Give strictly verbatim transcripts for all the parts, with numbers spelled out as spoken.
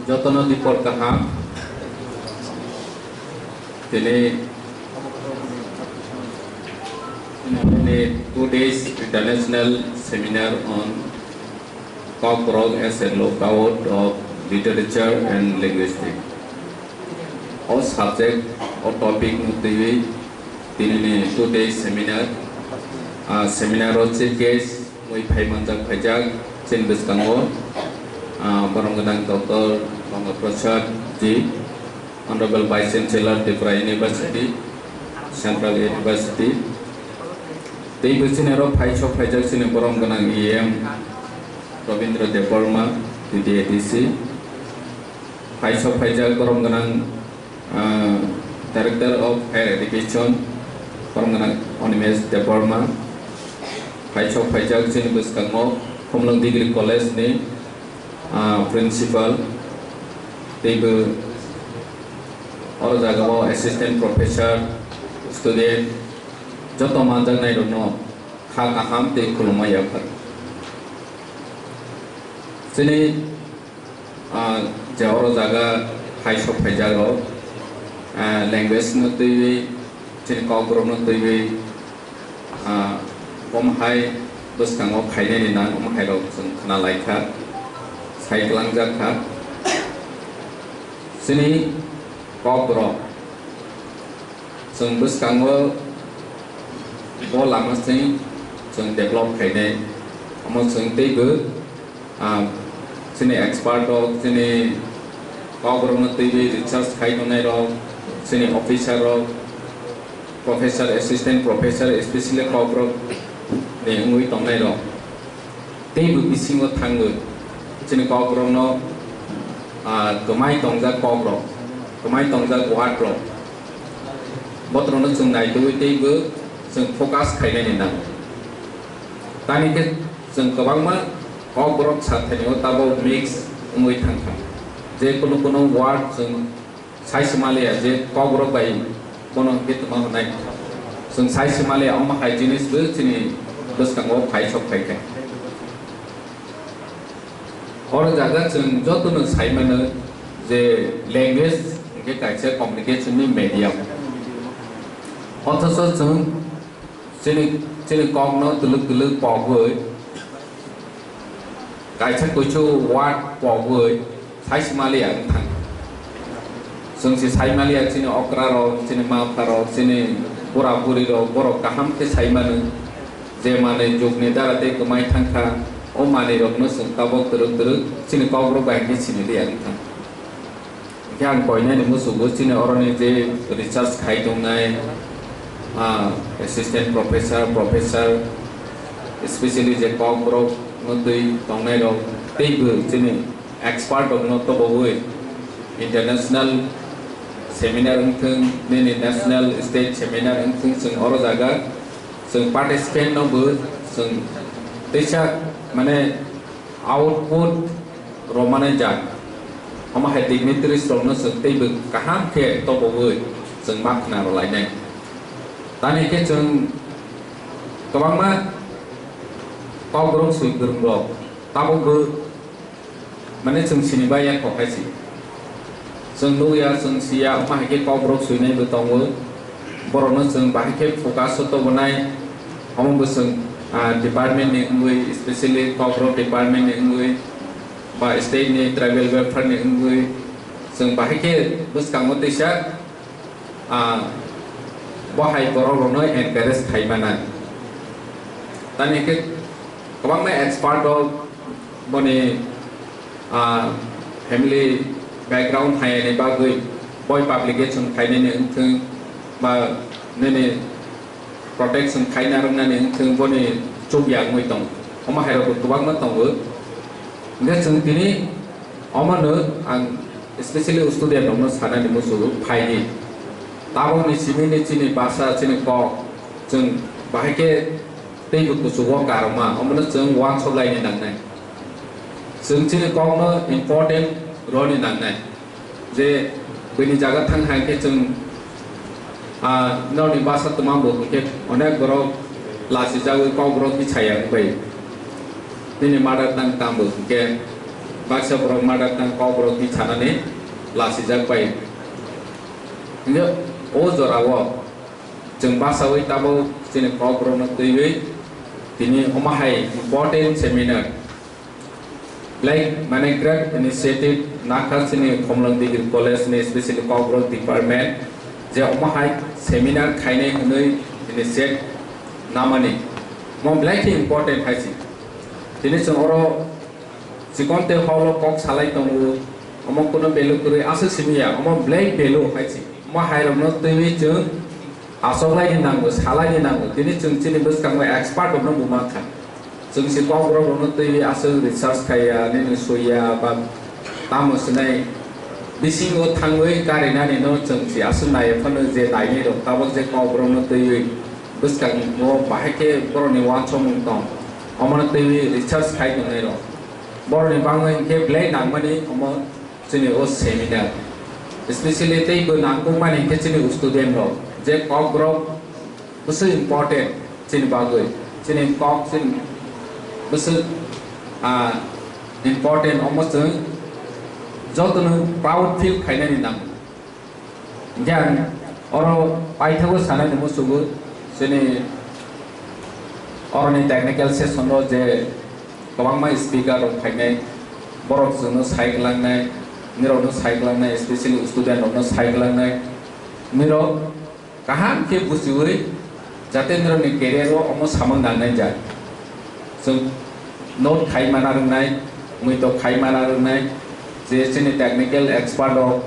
Jotono dipor kaham. Tini, tini two days international seminar on Kokborok as a lookout of literature and linguistics. O subject, o topic no twiwi tini ni two days seminar. Ah, seminar o chief guest mui phai manjak phaijak chini bwskango, ah, borom gwnang Doctor Banga Prasad ji, Honorable Vice Chancellor, Tripura University, Central University. Tei bo chini aro phai sok phaijak chini borom gwnang E M Rabindra Debbarma, T T A D C. Phai sok phaijak borom gwnang, ah, Director of Higher Education, borom gwnang Animesh Debbarma. Phai sok phaijak chini bwskango Khumlwng Degree College ni, ah, Principal. Tei bo oro jaga o Assistant Professor, student, joto manjaknai rokno kha kaham tei khulumma yaphar. Chini, ah, je oro jaga hai sok phaijak rok, ah, language no twiwi, chini Kokborok no twiwi, ah, omo hai bwskango khainani nang, omo hai rok chwng khna lai kha, sai kwlangjak kha. Chini Kokborok chwng bwskango bo lama sing chwng develop khainai. Omo chwng teibo, ah, chini expert rok, chini Kokborok no twiwi research khai tongnai rok, chini officer rok, professor, assistant professor, especially Kokborok ni wngwi tongnai rok. Teibo bisingo thangwi chini Kokborok no, ah, kwmai tongjak Kokrok, kwmai tongjak word rok. Botrokno chwng naitugwi teibo chwng focus khainani nango. Tamni khe chwng kwbangma Kokborok sathaini o tabok mix wngwi thangkha. Je kunu kunu word chwng sai se maliya je Kokborok bai bono hwnkhe tongma hwnai. Chwng sai se maliya omo hai jinis bo chini bwskango phai sok phai kha. Oro jaga chwng jotono sai mano je language hwnkhe kaisa communication ni medium. Othocho chwng chini, chini kokno twlwk twlwk pogwi, kaisa kuisu word pogwi sai se maliya wng thang. Chwng se sai maliya chini okra rok, chini ma pha rok, chini bura buri rok, borok kaham khe sai mano. Je manwi jugni dara tei kwmai thangkha, o manwi rokno chwng tabok twrwk twrwk chini Kokborok bai hwnkhe sini liya wngkha. Hwnkhe ang koinani musugo chini oroni je research khai tongnai, ah, assistant professor, professor, especially je Kokborok no twi tongnai rok teibo chini expert rokno tobowi international seminar wngthwng, nini national state seminar wngthwng, chwng oro jaga chwng participant no bo chwng teisa mane output romani jak, omo hai dignitaries rokno chwng teibo kaham khe tobowi chwng ma khna rwlainai. Tamni khe chwng kwbangma Kokborok swi kwrwng rok tabukbo mane chwng sini bai ya kok hai si. Chwng nukya, chwng siya, omo hai khe Kokborok swinai bo tongo. Borokno chwng bahai khe focus o tobonai. Omo bo chwng, ah, department ni wngwi, especially Kokborok department ni wngwi, ba state ni tribal welfare ni wngwi, chwng bahai khe bwskango teisa, ah, bo hai borok rokno encourage khai mano. Tamni khe kwbangma expert rok boni, ah, family background hai ni bagwi boi publication khainani wngthwng ba nini protection khaina rwngnani wngthwng boni chukya wngwi tongo. Omo hai rokbo kwbangma tongo. Hwnkhe chwng tini omono ang specially student rokno sanani muchungo phaidi. Tabokni simi ni chini basa, chini kok, chwng bahai khe teibo kuchugo karokma, omono chwng uansuk laini nangnai. Chwng chini kokno important rwni nangnai. Je bini jaga thang hai khe chwng, ah, norni basa twma bo hwnkhe onek borok lachijagwi Kokborok hi chaya wngbai. Nini mother tongue tamo hwnkhe Baksa borok mother tongue Kokborok twi sanani lasijak pai. Hingke o jorao chwng basawi tabuk chini Kokborokno twiwi tini omo hai important seminar, like, mane, great initiative nakha chini Khumulwng Degree College ni, specially Kokborok department, je omo hai seminar khainai hwnwi initiate namani. Mo belai khe important hai se. Tini chwng oro chikon tei holo kok salai tongo, omo kuno value kwrwi aswk simi ya, omo belai value hai se. Omo hairokno twiwi chwng achoklaini nango, salaini nango. Tini chwng chini bwskango expert rokno bo mankha. Chwng se Kokborok rokno twiwi aswk research khaiya, nini soiya, ba tamo swnai bisingo thangwi karinani no chwng se aswk naiya phano je nainai rok, tabok je Kokborokno twiwi bwskango bahai khe borokni uansukmung tong, omono twiwi research khai tongnai rok. Borokni bagwi hinkhe belai nangmani omo chini o seminar. Specially tei bo nangkukmani hinkhe chini student rok, je Kokborok bwswk important chini bagwi, chini kok chini bwswk, ah, important, omo chwng jotono proud feel khainani nango. Hinkhe ang oro paithago sanani muchungo, chini oroni technical session o je kwbangma speaker rok phainai, borok chwngno sai kwlangnai, nirokno sai kwlangnai, specially student rokno sai kwlangnai, nirok kaham khe buchiwi jate nirokni career o omo samung nangnai jak. Chwng note khai mana rwngnai, muitok khai mana rwngnai, je chini technical expert rok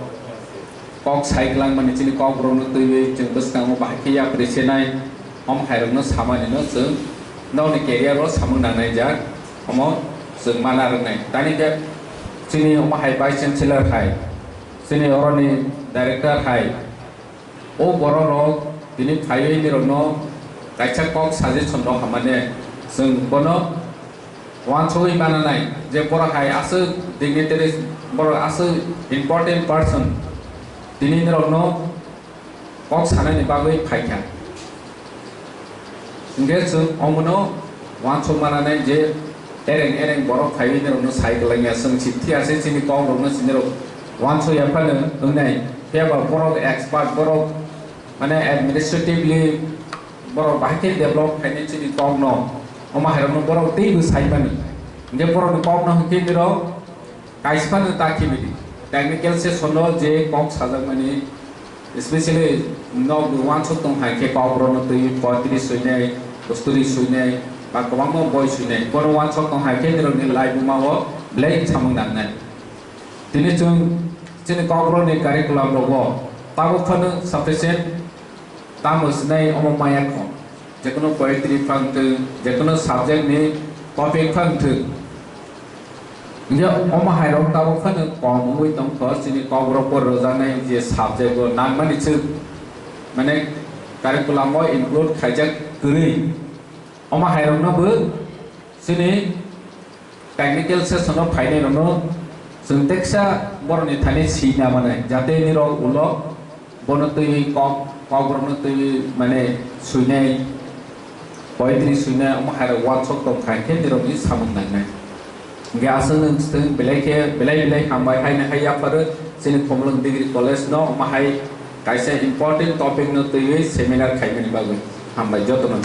kok sai kwlangmani chini Kokborokno twiwi chwng bwskango bahai khe yapri senai, omo hairokno samani no chwng nokni career o samung nangnai jak, omo chwng mana rwngnai. Tani khe chini omo hai Vice Chancellor hai, chini oroni Director hai, o borok rok tini phaiwi nirokno kaisa kok suggestion rok hamani chwng bono uansugwi mananai je borok hai aswk dignitaries, borok aswk important person tini nirokno kok sanani bagwi phaikha. Hingke chwng omono uansuk mananai je ereng ereng borok phaiwi nirokno sai kwlangya, chwng si thiyase chini kokrokno chini rok uansuk ya phano wngnai. Phiya ba borok expert, borok mane administratively borok bahai khe develop khainai chini kokno, omo hairokno borok teibo sai mani. Hingke borokni kokno hingke nirok kaisa phano ta khibidi. Technical session o je kok sajakmani, specially nok bo uansuk tong hai khe Kokborokno twi poetry swinai, story swinai, ba kwbangma boi swinai. Bono uansuk tong hai khe nirokni laibuma o belai samung nangnai. Tini chwng chini Kokborokni curriculum rogo tabuk phano sufficient tamo sinai omo maya kho. Jekono poetry phang thwng, jekono subject ni topic phang thwng. Hingke omo hairok tabuk phano kom wngwi tongkha, chini Kokborok bo rwjaknai je subject o nangmani chwng, mane, curriculum o include khaijak kwrwi. Omo hairokno bo chini technical session o phainai rokno chwng teksa borokni thani sina manai, jate nirok ulo bono twiwi kok, Kokborokno twiwi, mane, swinai, poetry swinai, omo hairok uansuk tong kha, hingke nirokni samung nangnai. Hingke aswk nwng swtwng belai khe, belai belai hambai haino hai yapharo chini Khumulwng Degree College no omo hai kaisa important topic no twiwi seminar khaimani bagwi. Hambai jotono.